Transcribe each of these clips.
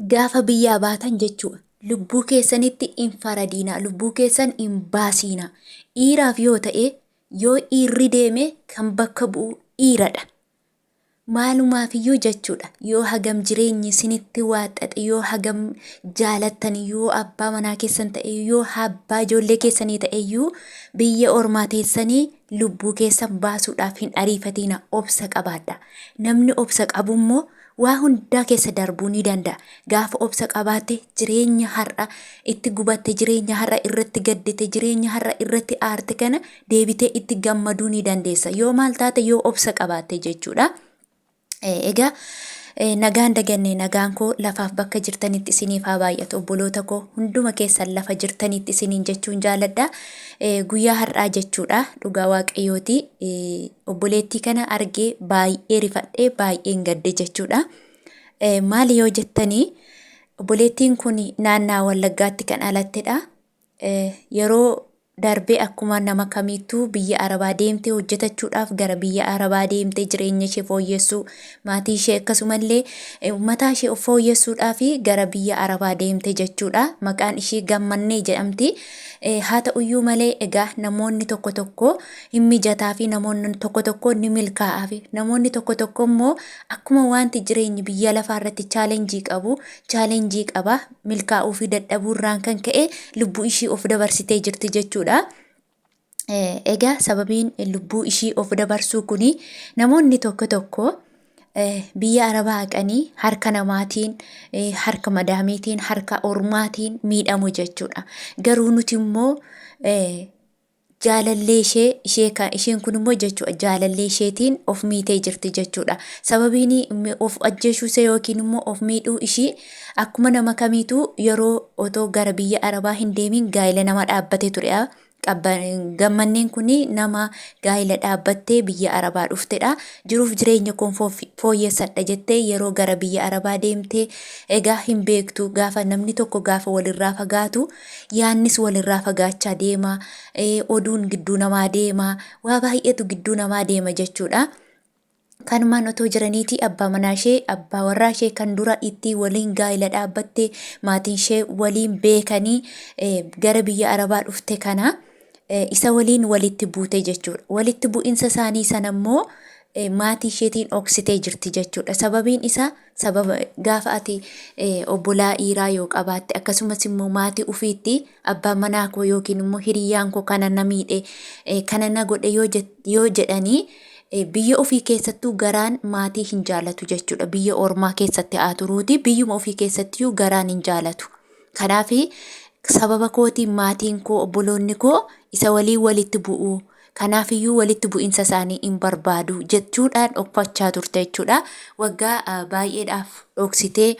Gaafa biyyaa baatan jechuudha. Lubbuu keessanitti hin faradiinaa. Lubbuu keessan hin baasiinaa. Dhiiraaf yoo ta'e yoo dhiirri deeme kan bakka bu'u dhiiradha. Maalumaafiyyuu jechuudha. Yoo hagam jireenyi isinitti waaxxaxe, yoo hagam jaalattan, yoo abbaa manaa keessan ta'e, yoo abbaa ijoollee keessanii ta'eyyuu biyya ormaa teessanii lubbuu keessan baasuudhaaf hin ariifatiina. Obsa qabaadha. Namni obsa qabu immoo waa hundaa keessa darbuu ni danda'a. Gaafa obsa qabaatte jireenya har'a itti gubatte, jireenya har'a irratti gaddite, jireenya har'a irratti aarte kana deebitee itti gammaduu ni dandeessa. Yoo maal taate yoo obsa qabaatte jechuudha. Egaa nagaan daganne nagaan koo lafaaf bakka jirtanitti isiniif haa baay'atu obboloota koo hunduma keessan lafa jirtanitti isiniin jechuun jaaladha. Guyyaa har'aa jechuudha dhugaa waaqayyooti. Obboleettii kana argee baay'ee rifadhee baay'een gadde jechuudha. Maali yoo jettanii obboleettiin kun naannaa Wallaggaatti kan dhalattedha. Yeroo darbe akkuma nama kamiittuu biyya Arabaa deemtee hojjetachuudhaaf gara biyya Arabaa deemtee jireenya ishee fooyyessuu maatii ishee akkasumallee mataa ishee of fooyyessuudhaaf gara biyya Arabaa deemte jechuudha. Maqaan ishee Gammannee jedhamti. Haa ta'uyyuu malee egaa namoonni tokko tokko hin mijataa fi namoonni tokko tokko ni milkaa'aa fi namoonni tokko tokko immoo akkuma wanti jireenyi biyya lafaa irratti chaalenjii qabu chaalenjii qaba milkaa'uu fi dadhabuu irraan kan ka'e lubbuu ishii of dabarsitee jirti jechuudha. Egaa sababiin lubbuu ishii of dabarsuu kuni namoonni tokko tokko biyya arabaa haqanii harka namaatiin, harka madaamiitiin, harka ormaatiin miidhamu jechuudha. Garuu nuti immoo jaalallee ishee ishee kan isheen kun immoo jechuudha jaalallee isheetiin of miitee jirti jechuudha. Sababiin of ajjeesuu ishee yookiin immoo of miidhuu ishii akkuma nama kamiituu yeroo otoo gara biyya arabaa hin deemin gaa'ela nama dhaabbate ture. Gammanneen kun nama gaa'ela dhaabbattee biyya arabaa dhuftedha. Jiruuf jireenya koon fooyyessadha jettee yeroo gara biyya arabaa deemtee egaa hin beektu gaafa namni tokko gaafa walirraa fagaatu yaannis walirraa fagaachaa deema, oduun gidduu namaa deema, waa baay'eetu gidduu namaa deema jechuudha. Kanumaan otoo jiraniiti abbaa manaa ishee abbaa warraa ishee kan dura itti waliin gaa'ela dhaabbatte maatiin ishee waliin beekanii gara biyya Arabaa dhufte kana isa waliin walitti buute jechuudha. Walitti bu'insa isaanii sana immoo maatii isheetiin dhoksitee jirti jechuudha. Sababiin isaa sababa gaafa ati obbolaa dhiiraa yoo qabaatte akkasumas immoo maatii ofiitti abbaan manaa koo yookiin immoo hiriyyaan koo kana na miidhe kana na godhe yoo jedhanii biyya ofii keessattuu garaan maatii hin jaalatu jechuudha. Biyya ormaa keessatti haa turuuti biyyuma ofii keessattiyyuu garaan hin jaalatu. Kanaaf sababa kootiin maatiin koo obboloonni koo isa waliin walitti bu'u. Kanaafiyyuu walitti bu'insa isaanii hin barbaadu jechuudhaan dhokfachaa turte jechuudha. Waggaa baay'eedhaaf dhoksitee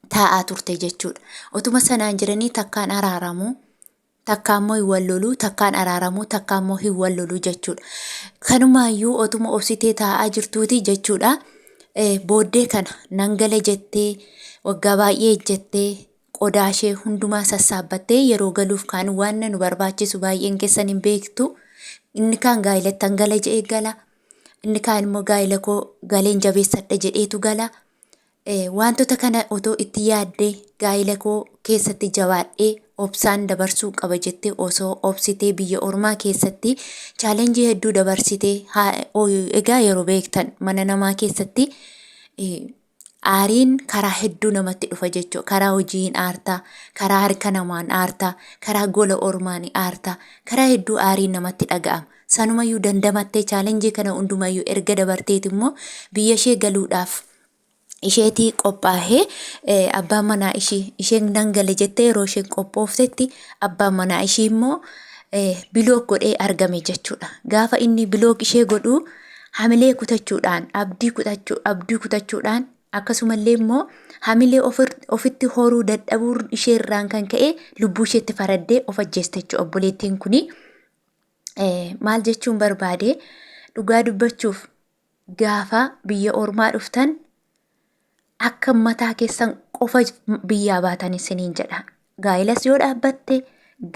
taa'aa turte jechuudha. Otuma sanaan jiranii takkaan araaramu, takka immoo hin wal lolu, takkaan araaramu, takka immoo hin wal lolu jechuudha. Kanumaayyuu otuma obsitee taa'aa jirtuuti jechuudha. Booddee kana nan gala jettee waggaa baay'ee jettee qodaa ishee hundumaa sassaabbattee yeroo galuuf kaan waan nu barbaachisu baay'een keessan hin beektu. Inni kaan gaa'ilattan gala jedhee gala. Inni kaan immoo gaa'ila koo galeen jabeessadha jedheetu gala. Wantoota kana otoo itti yaaddee gaa'ila koo keessatti jabaadhee obsaan dabarsuu qaba jettee osoo obsitee biyya ormaa keessatti chaalenjii hedduu dabarsitee egaa yeroo beektan mana namaa keessatti aariin karaa hedduu namatti dhufa jechuudha. Karaa hojiin aartaa, karaa harka namaan aartaa, karaa gola ormaan aartaa, karaa hedduu aariin namatti dhaga'ama. Sanumayyuu dandamattee chaalenjii kana hundumayyuu erga dabarteet immoo biyya ishee galuudhaaf isheetii qophaa'ee abbaan manaa ishii isheen nan gale jettee yeroo isheen qophooftetti abbaan manaa ishii immoo bilook godhee argame jechuudha. Gaafa inni bilook ishee godhu hamilee kutachuudhaan abdii kutachuu abdii kutachuudhaan akkasumallee immoo hamilee ofitti horuu dadhabuu ishee irraan kan ka'e lubbuu isheetti faraddee of ajjeeste jechuudha obboleettiin kuni. Maal jechuun barbaade dhugaa dubbachuuf gaafa biyya ormaa dhuftan akka mataa keessan qofa biyyaa baatan isiniin jedha. Gaa'ilas yoo dhaabbatte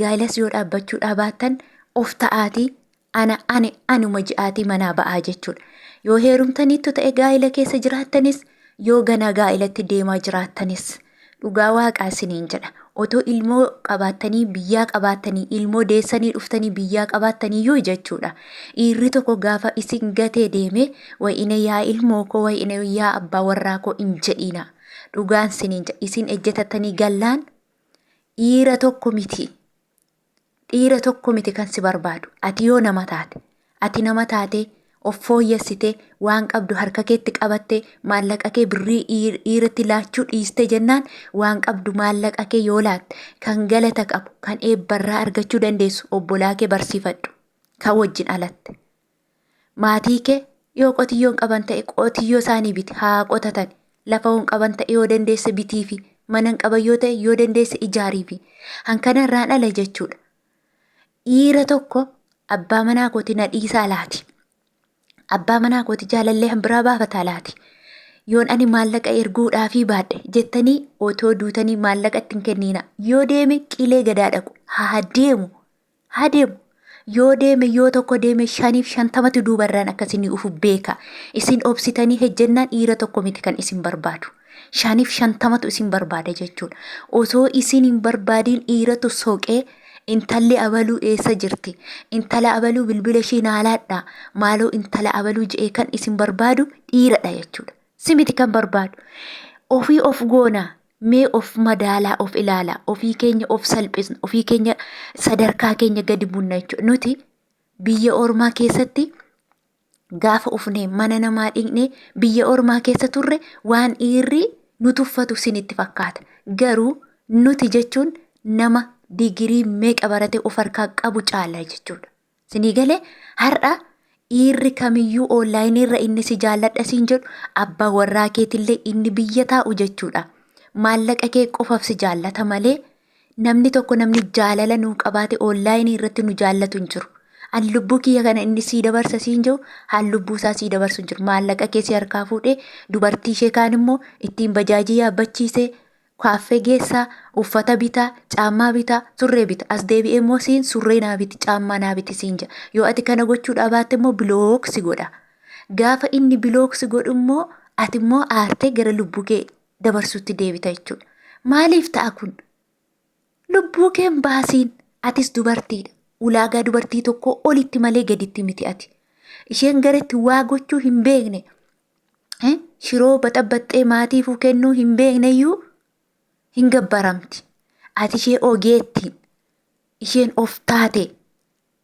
gaa'ilas yoo dhaabbachuu dhaabaattan of ta'aatii ana ani anuma ji'aatii manaa ba'aa jechuudha. Yoo heerumtaniittu ta'e gaa'ila keessa jiraattanis yoo ganaa gaa'ilatti deemaa jiraattanis. Dhugaa waaqaa isiniin jedha. Otoo ilmoo qabaattanii biyyaa qabaattanii ilmoo deessanii dhuftanii biyyaa qabaattaniyyuu jechuudha. Dhiirri tokko gaafa isin gatee deeme wayine yaa ilmoo koo wayine yaa abbaa warraa koo hin jedhiina. Dhugaan isiniin jedha. Isin ejjetattanii gallaan dhiira tokko miti. Dhiira tokko miti kan si barbaadu. Ati yoo nama taate, ati nama taatee of fooyyessitee waan qabdu harka keetti qabattee maallaqa kee birrii dhiiratti laachuu dhiiste jennaan waan qabdu maallaqa kee yoo laatte kan galata qabu kan eebbarraa argachuu dandeessu obbolaa kee barsiifadhu kan wajjin alatte. Maatii kee yoo qotiyyoo hin qaban ta'e qotiyyoo isaanii biti haa qotatan. Lafa hin qaban ta'e yoo dandeesse bitiifi. Mana hin qaban yoo ta'e yoo dandeesse ijaariifi. Hankana irraan ala jechuudha. Dhiira tokko abbaa manaa kooti na dhiisaa laati. Abbaa manaa kooti jaalallee han biraa baafataa laati. Yoon ani maallaqa erguudhaafii baadhe jettanii otoo duutanii maallaqa itti hin kenniina. Yoo deeme qilee gadaa dhaqu. Haa deemu. Haa deemu. Yoo deeme yoo tokko deeme shaniif shantamatu duubarraan akka isinii dhufu beeka. Isin obsitanii hejjennaan dhiira tokko miti kan isin barbaadu. Shaniif shantamatu isin barbaada jechuudha. Osoo isin hin barbaadiin dhiiratu soqee intalli abaluu eessa jirti? Intala abaluu bilbila ishii naa laadhaa. Maaloo intala abaluu je'ee kan isin barbaadu dhiiradha jechuudha. Si miti kan barbaadu. Ofii of goonaa. Mee of madaalaa, of ilaalaa, ofii keenya of salphisna, ofii keenya sadarkaa keenya gadi bunna jechuudha. Nuti biyya ormaa keessatti gaafa ufnee mana namaa dhiqnee biyya ormaa keessa turre waan dhiirri nu tuffatu isinitti fakkaata. Garuu nuti jechuun nama digirii meeqa barate of harkaa qabu caala jechuudha. Sinii galee har'a dhiirri kamiyyuu onlaayinii irra inni si jaalladha siin jedhu abbaa warraa keetillee inni biyya taa'u jechuudha. Maallaqa kee qofaaf si jaallata malee namni tokko namni jaalala nuu qabaate onlaayinii irratti nu jaallatu hin jiru. An lubbuu kiyya kana inni sii dabarsa siin jiru haan lubbuu isaa sii dabarsu hin jiru. Maallaqa kee si harkaa fuudhee dubartii ishee kaan immoo ittiin bajaajii yaabbachiisee Kaaffee geessaa, uffata bitaa, caammaa bitaa, surree bita. As deebi'ee immoo siin surree naa biti, caammaa naa biti siin jedha. Yoo ati kana gochuu baatte immoo bilook si godha. Gaafa inni bilook si godhu immoo ati immoo aartee gara lubbuu kee dabarsuutti deebita jechuudha. Maaliif ta'a kun? Lubbuu kee hin baasiin. Atis dubartiidha. Ulaagaa dubartii tokkoo olitti malee gaditti miti ati. Isheen gara itti waa gochuu hin beekne Shiroo baxabbaxxee maatiifuu kennuu hin beekneyyuu hin gabbaramti. Ati ishee ogeettiin, isheen of taate,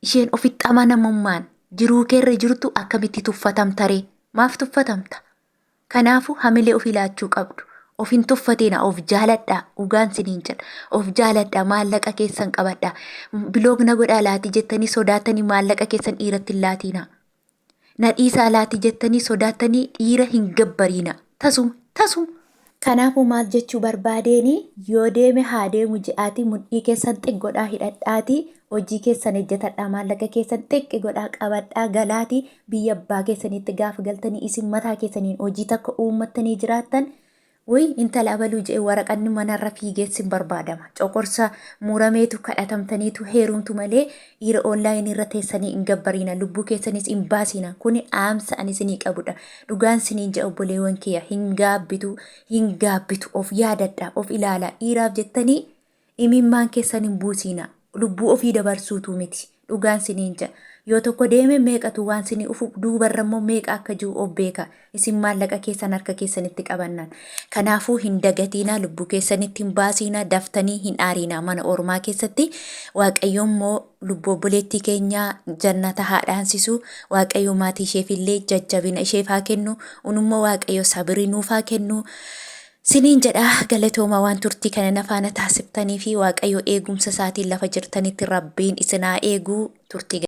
isheen ofitti amanamummaan jiruu keerra jirtu akkamitti tuffatamtaree? Maaf tuffatamta? Kanaafuu hamilee ofii laachuu qabdu. Of hin tuffatina, of jaaladhaa, dhugaan siniin jedha. Of jaaladhaa, maallaqa keessan qabadhaa. Biloog na godhaa laati jettanii sodaatanii maallaqa keessan dhiiratti hin laatiinaa. Na dhiisaa laati jettanii sodaattanii dhiira hin gabbariina. Tasuma, tasuma. Kanaafuu maal jechuu barbaadeeni yoo deeme haa deemu je'aatii mudhii keessan xiq godhaa hidhadhaatii hojii keessan hojjetadhaa maallaqa keessan xiqqi godhaa qabadhaa galaatii biyya abbaa keessaniitti gaafa galtanii isin mataa keessaniin hojii takka uummattanii jiraattan Wuy intala abaluu je'e waraqanni manarra fiigee sin barbaadama. Coqorsa murameetu kadhatamtaniitu heerumtu malee dhiira online irra teessanii hin gabbariina. Lubbuu keessanis hin baasiina. Kuni dhaamsa ani isinii qabudha. Dhugaan siniin je'a obboleewwan kiyya hin gaabbitu hin gaabbitu of yaadadha of ilaala dhiiraaf jettanii Imimmaan keessan hin buusiina. Lubbuu ofii dabarsuutu miti. Dhugaan siniin jedha. Yoo tokko deeme meeqatu waan sinii ufu duubarra immoo meeqa akka jiru of beeka. Isin maallaqa keessan harka keessanitti qabannaan. Kanaafuu hin dagatiinaa lubbuu keessanitti hin baasiinaa daftanii hin aariinaa mana ormaa keessatti. Waaqayyo immoo lubbuu obboleettii keenyaa jannata haa dhaansisu. Waaqayyo maatii isheef illee jajjabina isheef haa kennu. Unummoo Waaqayyo sabirii nuuf haa kennu. Siniin jedha galatoomaa waan turtii kana na faana taasiftanii fi Waaqayyo eegumsa isaatiin lafa jirtanitti Rabbiin isin haa eegu turtii.